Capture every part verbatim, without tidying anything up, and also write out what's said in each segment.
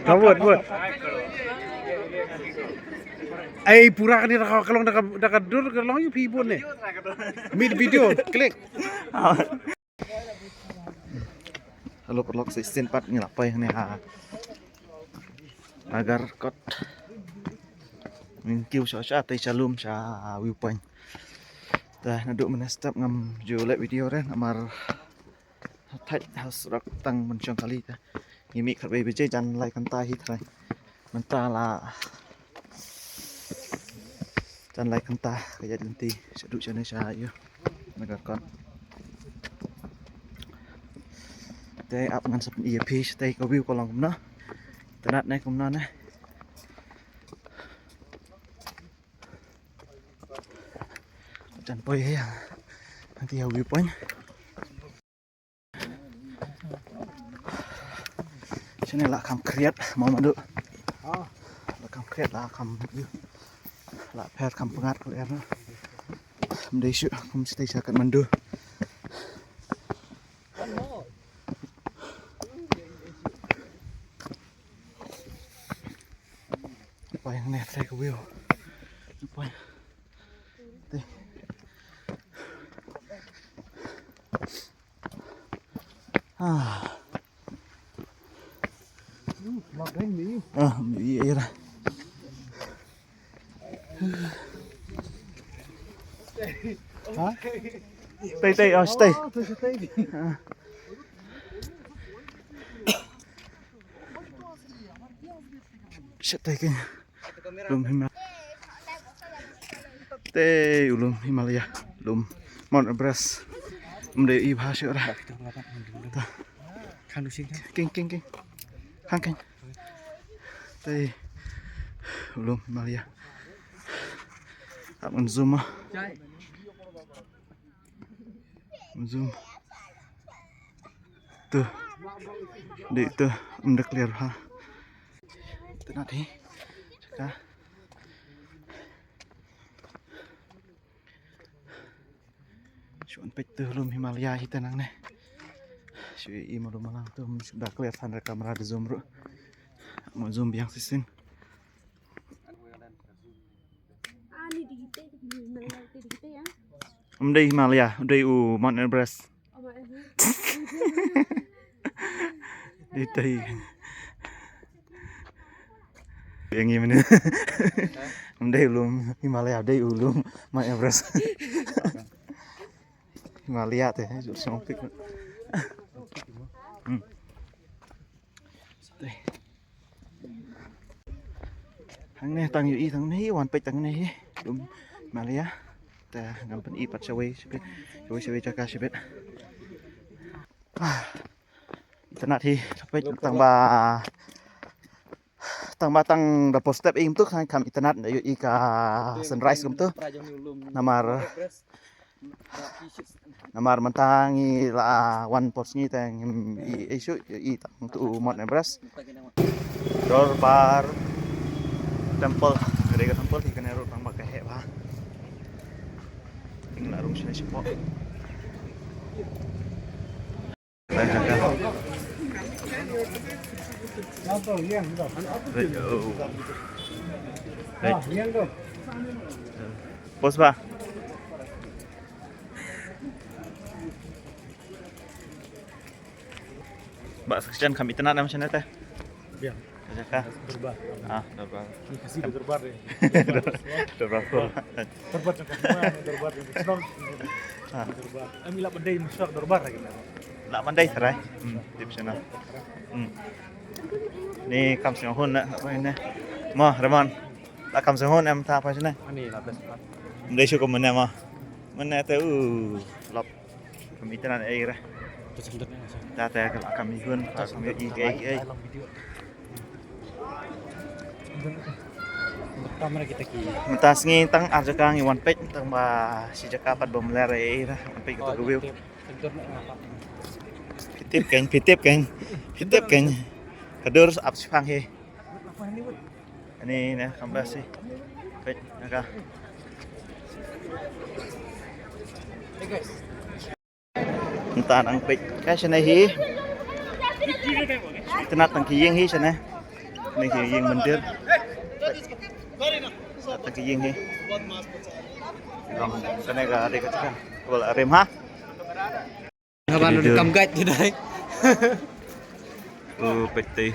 Ka bud, bud. Ai, pura kane da ka, ka long da ka, da ka dur, ka long ïa phi bun ne. Mid video, klik. Hello, paralok, sa shisien pat ngi la poi hangne ha Nagarkot. Ngin kiew sha, sha tei sha lum sha viewpoint. Te naduh mynne step ngam ju leh video re namar thait ha surok tang ban shong kali te. Ngi mih khatwei baje jan lai kynta hi trai. Mynta la jan lai kynta ka ïaid lynti shaduh shane sha ïa Nagarkot. Te ap ngan sa pyni ïa phi shatei ka view ka long kumno. Itynnad ne kumno ne. Jan poi ïa. Nanti ïa viewpoint. Shane la kham khriat mo Madu. La kham khriat la kham ïa. La pher kham pyngngad ka lyer na. Ym dei shuh kum shatei sha Kathmandu. Poi hangne trai ka view. Poi. Te. Ah. Ah, ïa, ïa. Ha? Tei, tei, oh, tei. Ah. Shatei kein. Lum Himalaya. Te u lum Himalaya. Lum Mount Everest. Ym dei i bha shuh ra. Kein, kein, kein. Hang kein. Te u lum Himalaya. Ap ngan zoom ah. Zoom. Tu. Dei tu. Ym da clear ha. Itynnad hi. Jaka. Shu wan peit tu lum Himalaya hi te nangne. Shu i ma lum ma lang tu ym da clear than da camera da zoom ruh. Mo zoom biang shisien. Ym dei Himalaya, ym dei u Mount Everest. Dei tei. Yang ini mana? Ym dei u lum Himalaya, dei u lum Mount Everest. Himalaya te, ju song pik. Hmm. Te. Hangne tang ïohi tang ne hi, wan peit tang ne hi. Lum Himalaya. Te ngam pyni pat shawei shibit. Shawei shawei jaka shibit. Ah. Itynnad hi, peit tang ba, tang ba tang da por step ïa kumtu, kham itynnad ïohi ka sunrise kumtu. Namar Namar mynta ngi la wan por sngi te ngim i, i shu i tang tu Mount Everest. Dorbar Temple, ka dei ka temple hi kane ruh tang ba ka heh bha. Ngi la rung shane shapoh. Pos ba. Ba section kham itynnad em shane te. Biang. Jaka. Dorbar. Ah, dorbar. Ni kasi dorbar deh. Dorbar. Dorbar jaka. Dorbar jaka. Ah. Dorbar. Em ila pandai musyar dorbar lagi. La pandai serai. Hmm, tip sana. Hmm. Ni kam sing hun na apa ini? Mo, Ramon. La kam sing hun em ta apa sini? Ani la best. Ndai syukur mana mo. Mana te u lop. Kam itynnad ei re. Ta te ka la kam i hun, ka kam i ei ei. Mynta sngi tang ar jaka ngi wan peit tang ba shi jaka pat bym ler ei re wan peit kato ka view. Phi tip kein, phi tip kein, phi tip kein. Ka dur ap shipang hi. Ani ne kam ba shi. Peit na ka. Mynta nang peit ka shane hi. Itynnad tang ki ïing hi shane. Kane ka ïing mandir. Kata ka ïing hi. Long kane ka dei ka jaka ba la rim ha. Haban kam gait jadai. Oh, peit te.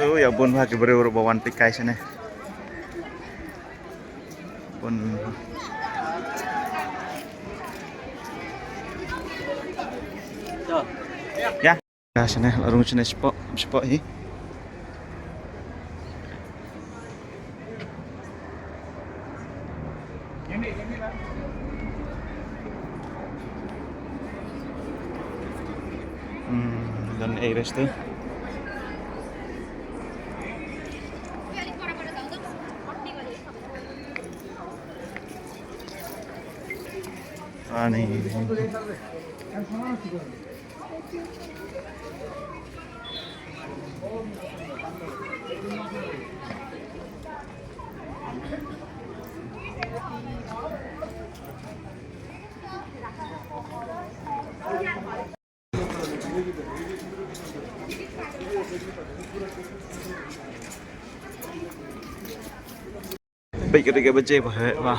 Oh, ïa bun bha ki briew ruh ba wan peit kai shane. Bun. Ïa. Ka shane, la rung shane shapoh, shapoh hi. Hmm, don ei rest tu. Ani. Peit ka dei kaba jai ba heh ba.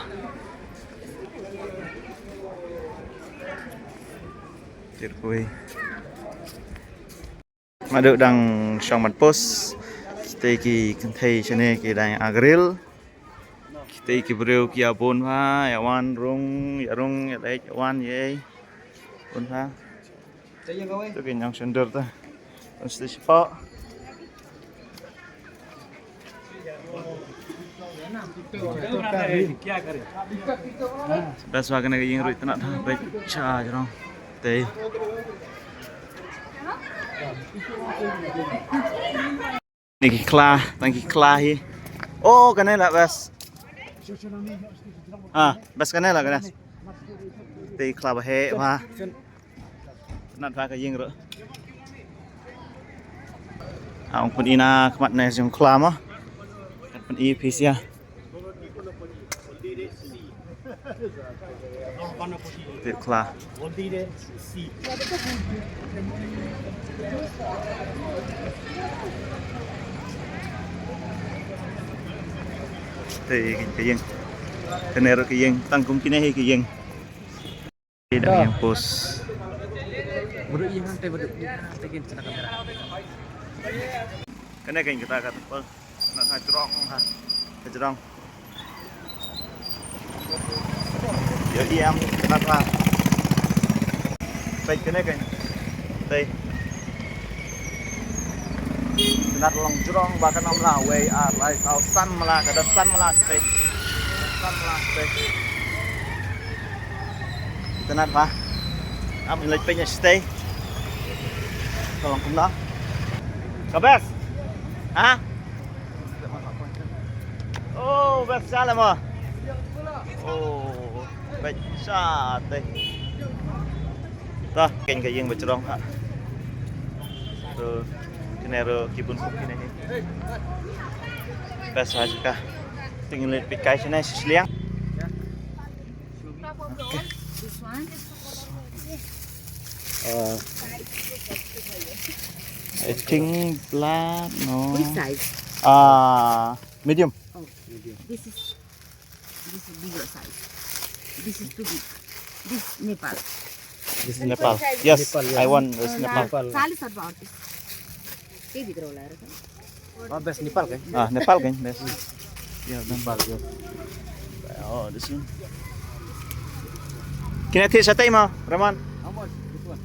Tir kui. Madu dang shong ban pus. Kita ki kynthei shane ki dang agril. Kita ki briew ki ïa bun bha, ïa wan rung, ïa rung, ïa leit, ïa wan, ïa ei. Bun bha. Tu ki ñiang shyndur ta. Pynshai shapoh. Best ba kane ka ïing ruh itynnad ha, bad sha jrong. Te. Ni ki kla, tang ki kla hi. Oh, kane la best. Ah, best kane la kane. Te kla ba heh ba. Nat ba ka ïing ruh. Ah, ong pun ina khmat ne jong kla ma. Kan pun i pisia. Te kla. Te ka ïing. Kane ruh ka ïing, tang kum kine hi ka ïing. Dang ïeng pus. Badu ïeng hangtai, badu ïeng hangtai kin kena kamera. Kane kan kita ka temple. Kane ka jrong ha. Ka jrong. Ïa ïam kane ka. Peit kane kan. Tei. Itynnad long jrong ba kan ym lah wei ar lai saw san mala, ka dang san mala, tei. San mala, tei. Itynnad ba. Am leit peit ïa shatei. Ka long kumno. Ka best. Ha? Oh, best shalama. Oh, best shatei. Ta, kane ka ïing ba jrong ha. To, kine ruh ki bun kum kine hi. Best ha jaka. Te ngin leit peit kai shane shi shiliang. Okay. Uh, I think black, no. Which size? Ah, medium. Oh, this is, this is bigger size. This is too big. This Nepal. This is Nepal. Yes, Nepal, yeah. I want this Nepal. Nepal. चालीस और बाउंटी। ये भी करो ला रखा। Ah, best Nepal kan? Ah, Nepal kan, best. Yeah, Nepal, yeah. Oh, this one. Kine thied shatei ma, Rahman? How much? This one?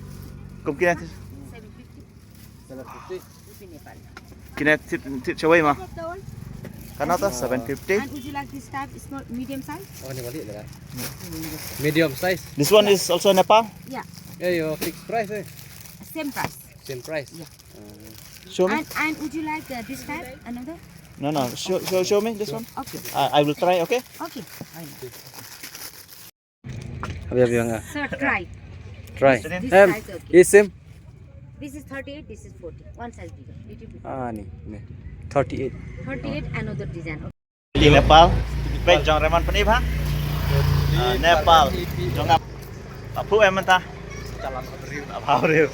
Kum kine thied. Seven fifty. Seven fifty. Kine thied, thied shawei ma? Kano ta, seven fifty. And would you like this type? It's not medium size? Oh, ni balik dah. Medium size. This one is also Nepal? Yeah. Yeah, your fixed price, eh? Same price. Same price. Yeah. Uh, show me. And, and would you like, uh, this type? Another? No, no. Show, show, show me this one. Okay. I, I will try, okay? Okay. Fine. Abhi, abhi, anga. Sir, try. Try. This size, okay. Is same? This is thirty-eight, this is forty. One size bigger. Little bit. Ah, ni, ni. Thirty-eight. Thirty-eight, another design. Nepal. Peit jong Rahman pyni bha. Ah, Nepal. Jong ap. Apu em mynta. Aba briew.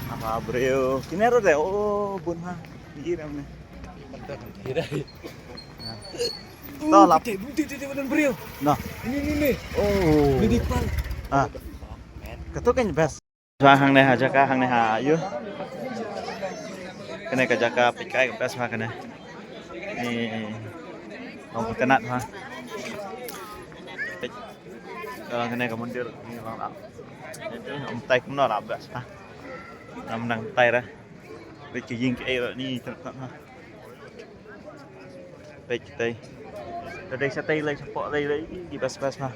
Aba briew. Kine ruh de, oh, bun ha. Ni ram ne. To lap. Bute, bute, bute, bute, briew. No. Ni, ni, ni. Oh. Ni di pal. Ah. Kato kan best. Ba hangne ha jaka, hangne ha ïu. Kane ka jaka peit kai ka best ha kane. Ni long ka nat ha. Peit. Ka kane ka mandir ni long la. Ni um tai kumno la best ha. Nam nang tai ra. Peit ki ïing ki ei ra ni tang tang ha. Peit kitei. Te dei shatei lei shapoh lei lei ki best best ha.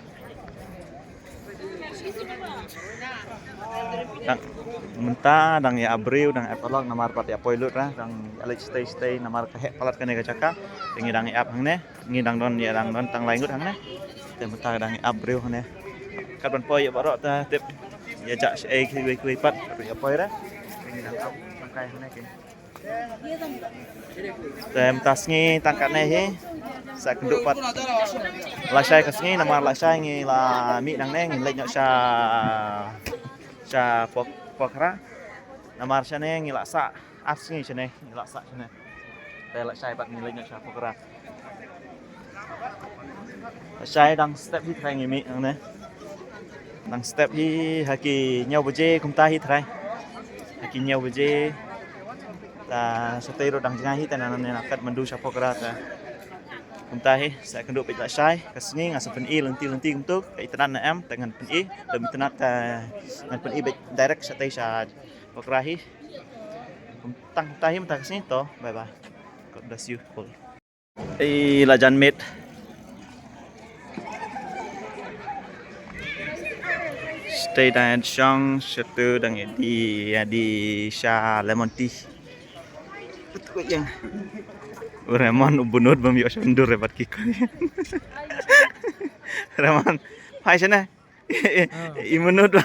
Dang mynta dang ïa briew dang ap along namar pat ïa poi lut ra dang ïa leit shatei shatei namar ka heh palat kane ka jaka. Te ngi dang ïa ap hangne ngi dang don ïa dang don tang lai ngut hangne. Te mynta dang ïa ap briew hangne. Kat ban poi ïa baroh ta tip ïa jak shaei kiwei kiwei pat ïa poi ra. Te ngi dang ap tang kai hangne ki. Te mynta sngi tang katne hi sa kynduh pat. Lashai ka sngi namar lashai ngi la mih nangne ngin leit noh sha sha Pok Pokhara. Namar shane ngi la sah ar sngi shane ngi la sah shane. Te lashai pat ngi leit noh sha Pokhara. Lashai dang step hi trai ngi mih nangne. Dang step hi ha ki hynñiew baje kumta hi trai. Ha ki hynñiew baje. Ta shatei ruh dang jngai hi te nangne na Kathmandu sha Pokhara ta. Kumta hi sa kynduh peit lashai ka sngi nga sa pyni lynti lynti kumtu ka itynnad ne em te ngan pyni. Lym itynnad te ngan pyni beit direct shatei sha Pokhara hi. Tang kumta hi mynta ka sngi to. Bye bye. God bless you all. Ei la jan miet. Shatei dang ïa shong shatu dang ïa di ïa di sha lemon tea. Betul yang. U Remon u bunut bam ïoh sha ndur rebat ki koi. Remon. Phai shane. I bunut ba.